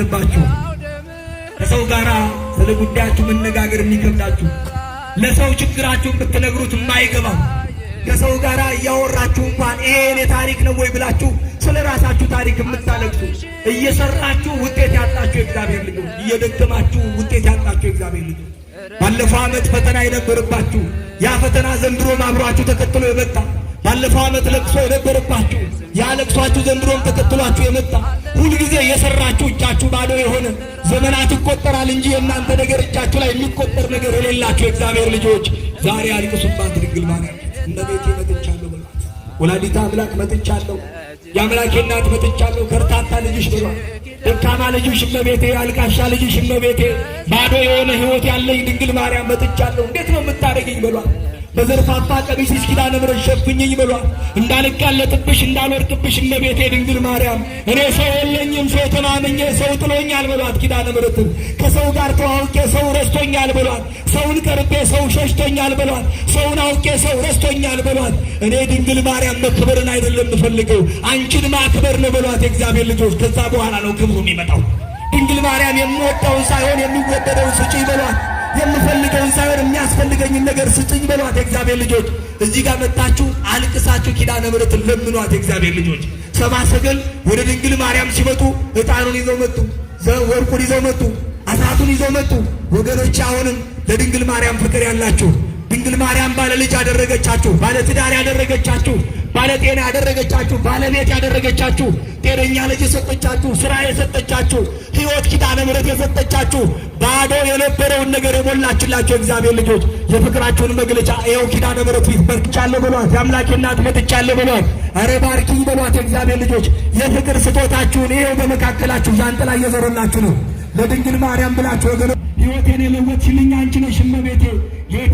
ያለባችሁ፣ ከሰው ጋር ስለ ጉዳያችሁ መነጋገር የሚከብዳችሁ፣ ለሰው ችግራችሁን ብትነግሩት የማይገባው፣ ከሰው ጋር እያወራችሁ እንኳን ይሄ የኔ ታሪክ ነው ወይ ብላችሁ ስለ ራሳችሁ ታሪክ የምታለቅሱ፣ እየሰራችሁ ውጤት ያጣችሁ የእግዚአብሔር ልጆች፣ እየደከማችሁ ውጤት ያጣችሁ የእግዚአብሔር ልጆች፣ ባለፈው ዓመት ፈተና የነበረባችሁ፣ ያ ፈተና ዘንድሮም አብሯችሁ ተከትሎ የመጣ፣ ባለፈው ዓመት ለቅሶ የነበረባችሁ፣ ያ ለቅሷችሁ ዘንድሮም ተከትሏችሁ የመጣ፣ ሁልጊዜ የሰራችሁ እጃችሁ ባዶ የሆነ፣ ዘመናት ይቆጠራል እንጂ የእናንተ ነገር እጃችሁ ላይ የሚቆጠር ነገር የሌላችሁ የእግዚአብሔር ልጆች ዛሬ አልቅሱባት ድንግል ማርያም። እመቤቴ መጥቻለሁ በሏት። ወላዲተ አምላክ መጥቻለሁ፣ የአምላኬ እናት መጥቻለሁ፣ ከርታታ ልጅሽ በሏት። ደካማ ልጅሽ እመቤቴ፣ አልቃሻ ልጅሽ እመቤቴ፣ ባዶ የሆነ ሕይወት ያለኝ ድንግል ማርያም መጥቻለሁ፣ እንዴት ነው የምታደርጊኝ በሏት። በዘርፋፋ ቀሚስሽ ኪዳነ ምሕረት ሸፍኝኝ በሏት። እንዳልጋለጥብሽ እንዳልወድቅብሽ እመቤቴ ድንግል ማርያም እኔ ሰው የለኝም፣ ሰው ተማምኜ ሰው ጥሎኛል በሏት። ኪዳነ ምሕረትን ከሰው ጋር ተዋውቄ ሰው ረስቶኛል በሏት። ሰውን ቀርቤ ሰው ሸሽቶኛል በሏት። ሰውን አውቄ ሰው ረስቶኛል በሏት። እኔ ድንግል ማርያም መክበርን አይደለም የምፈልገው፣ አንቺን ማክበር ነው በሏት። የእግዚአብሔር ልጆች፣ ከዛ በኋላ ነው ክብሩ የሚመጣው። ድንግል ማርያም የምወደውን ሳይሆን የሚወደደውን ስጪኝ በሏት። የምፈልገውን ሳይሆን የሚያስፈልገኝን ነገር ስጭኝ በሏት። የእግዚአብሔር ልጆች፣ እዚህ ጋር መጣችሁ አልቅሳችሁ ኪዳነ ምሕረትን ለምኗት። የእግዚአብሔር ልጆች፣ ሰብአ ሰገል ወደ ድንግል ማርያም ሲመጡ ዕጣኑን ይዘው መጡ፣ ወርቁን ይዘው መጡ፣ አስራቱን ይዘው መጡ። ወገኖች፣ አሁንም ለድንግል ማርያም ፍቅር ያላችሁ፣ ድንግል ማርያም ባለ ልጅ ያደረገቻችሁ፣ ባለ ትዳር ያደረገቻችሁ፣ ባለ ጤና ያደረገቻችሁ፣ ባለቤት ያደረገቻችሁ፣ ጤነኛ ልጅ የሰጠቻችሁ፣ ስራ የሰጠቻችሁ፣ ሕይወት ኪዳነ ምሕረት የሰጠቻችሁ፣ ባዶ የነበረውን ነገር የሞላችላችሁ እግዚአብሔር ልጆች የፍቅራችሁን መግለጫ ይኸው ኪዳነ ምሕረት ፊት በርክቻለሁ በሏት። የአምላኬ እናት መጥቻለሁ በሏት። ኧረ ባርኪኝ በሏት። የእግዚአብሔር ልጆች፣ የፍቅር ስጦታችሁን ይኸው በመካከላችሁ ዣንጥላ እየዞረላችሁ ነው። ለድንግል ማርያም ብላችሁ ወገኖች፣ ሕይወቴን የለወጥሽልኝ አንቺ ነሽ እመቤቴ።